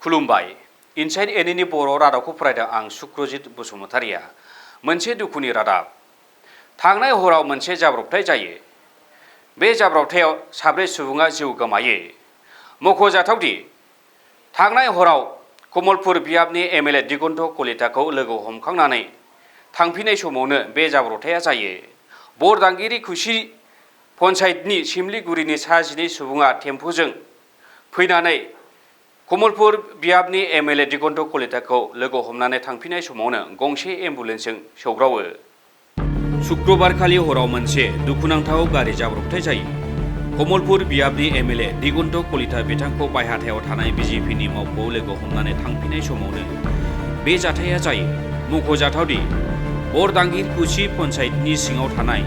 खुलुमबाय इनसाइड एनिनि बर' रादाबखौ फरायदों आं सुक्रजित बसुमतारिया। मोनसे दुखुनि रादाब। थांनाय हराव मोनसे जाब्रबथाय जायो। बे जाब्रबथायाव साब्रै सुबुङा जिउ गोमायो। मख'जाथावदि थांनाय हराव कमलपुर बियाबनि एमएलए दिगन्त कलिताखौ लोगो हमखांनानै थांफिननाय समावनो बे जाब्रबथाया जायो। बरदांगिरि खुसि पन्चायतनि सिमलिगुरिनि सा 12 सुबुङा टेम्पुजों फैनानै कमलपुर बियाबनि एमएलए दिगन्त कलिताखौ लोगो हमनानै थांफिननाय समावनो गंसे एम्बुलेन्सजों सौग्रावो। शुक्रबारखालि हराव मोनसे दुखुनांथाव गारि जाब्रबथाय जायो। कमलपुर बियाबनि एमएलए दिगन्त कलिता बिथांखौ बायहाथायाव थानाय बिजेपिनि मावख'आव लोगो हमनानै थांफिननाय समावनो बे जाथाया जायो। मख'जाथावदि बरदांगिरि खुसि पन्चायतनि सिङाव थानाय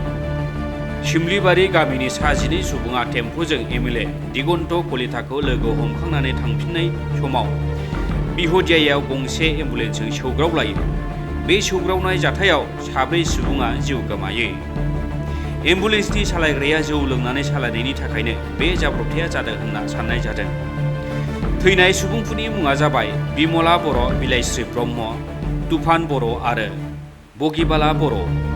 सिमलिबारि गामिनि सा 12 सुबुङा टेम्पुजों एमएलए दिगन्त कलिताखौ लोगो हमखांनानै थांफिननाय समाव बिहदियायाव गंसे एम्बुलेन्सजों सौग्रावलायो। बे सौग्रावनाय जाथायाव साब्रै सुबुङा जिउ गोमायो। एम्बुलेन्सनि सालायग्राया जौ लोंनानै सालायनायनि थाखायनो बे जाब्रबथाया जादों होनना साननाय जादों। थैनाय सुबुंफोरनि मुङा जाबाय बिमला बर', बिलाइस्रि ब्रह्म, तुफान बर' आरो बगिबाला बर'।